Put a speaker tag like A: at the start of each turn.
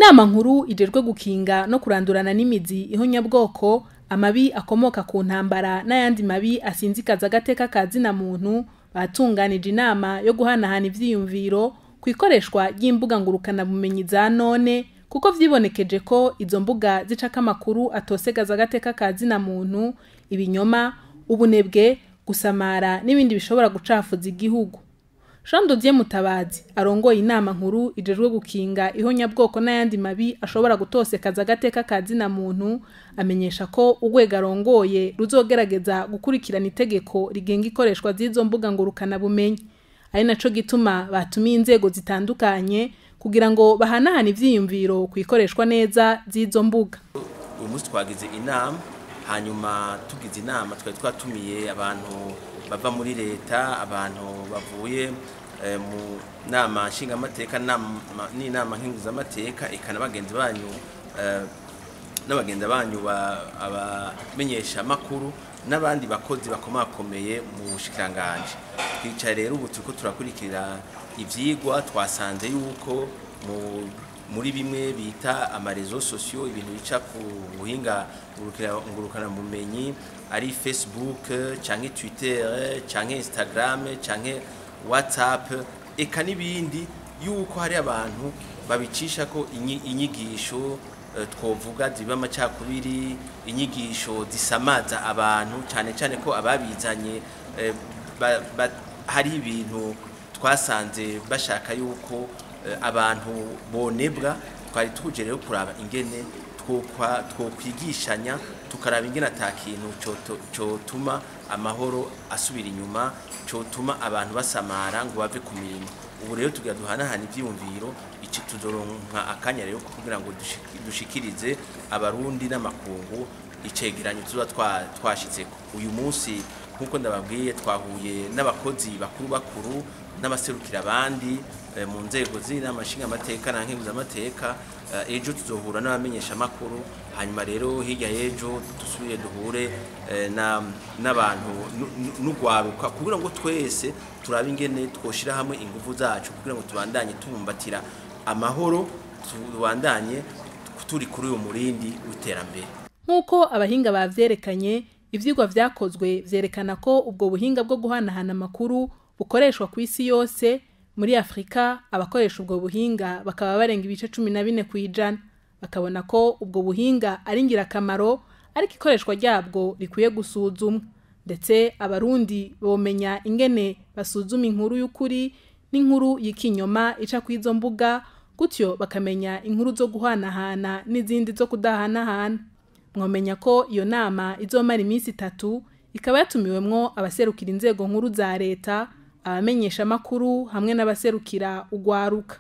A: Inama nkuru ijejwe gukinga no kurandurana n'imizi ihonyabwoko, amabi akomoka ku ntambara n'ayandi mabi asinzikaza agateka ka zina muntu, batunganije inama yo guhanahana ivyiyumviro ku ikoreshwa ry'imbuga ngurukanabumenyi za none, kuko vyibonekeje ko izo mbuga zicako amakuru atosegaza agateka ka zina muntu, ibinyoma, ubunebwe, gusamara n'ibindi bishobora gucafuza igihugu. Jean de Dieu Mutabazi arongoye inama nkuru ijejwe gukinga ihonyabwoko n'ayandi mabi ashobora gutosekaza agateka ka zina muntu, amenyesha ko urwego arongoye ruzogerageza gukurikirana itegeko rigenga ikoreshwa z'izo mbuga ngurukanabumenyi. Ari naco gituma batumiye inzego zitandukanye kugira ngo bahanahane ivyiyumviro ku ikoreshwa neza z'izo mbuga.
B: Uyu munsi twagize inama, hanyuma tugize inama twari twatumiye abantu bava muri leta, abantu bavuye mu nama nshingamateka n'inama nkenguzamateka, eka n'abagenzi banyu n'abagenzi banyu abamenyesha makuru n'abandi bakozi bakomakomeye mu bushikiranganji. Twicaye rero ubu turiko turakurikira ivyigwa, twasanze yuko muri bimwe bita amarezo sociaux, ibintu bica ku buhinga ngurukanabumenyi, ari Facebook canke Twitter canke Instagram canke WhatsApp eka n'ibindi, yuko hari abantu babicisha ko inyigisho twovuga ziba amacakubiri, inyigisho zisamaza abantu, cane cane ko ababizanye hari ibintu twasanze bashaka yuko abantu bonebwa. Twari tuje rero kuraba ingene twokwigishanya, tukaraba ingene ata kintu cotuma amahoro asubira inyuma, cotuma abantu basamara ngo bave ku mirimo. Ubu rero tugira duhanahana ivyiyumviro, ici tuzoronka akanya rero kugira ngo dushikirize abarundi n'amakungu icegeranyo tuba twashitseko. Uyu munsi nkuko ndababwiye twahuye n'abakozi bakuru bakuru n'abaserukira abandi mu nzego z'inama nshingamateka na nkenguzamateka. Ejo tuzohura n'abamenyesha makuru, hanyuma rero hirya y'ejo dusubire duhure n'abantu n'ugwaruka, kugira ngo twese turabe ingene twoshira hamwe inguvu zacu kugira ngo tubandanye tubumbatira amahoro, tubandanye turi kuri uyu murindi w'iterambere.
A: Nk'uko abahinga bavyerekanye, ivyigwa vyakozwe vyerekana ko ubwo buhinga bwo guhanahana amakuru bukoreshwa ku isi yose. Muri Afrika abakoresha ubwo buhinga bakaba barenga ibice 14%, bakabona ko ubwo buhinga ari ingirakamaro, ariko ikoreshwa ryabwo rikwiye gusuzumwa, ndetse abarundi bomenya ingene basuzuma inkuru y'ukuri n'inkuru y'ikinyoma ica kw'izo mbuga, gutyo bakamenya inkuru zo guhanahana n'izindi zo kudahanahana. Mwomenya ko iyo nama izomara iminsi 3, ikaba yatumiwemwo abaserukira inzego nkuru za leta, abamenyesha makuru hamwe n'abaserukira ugwaruka.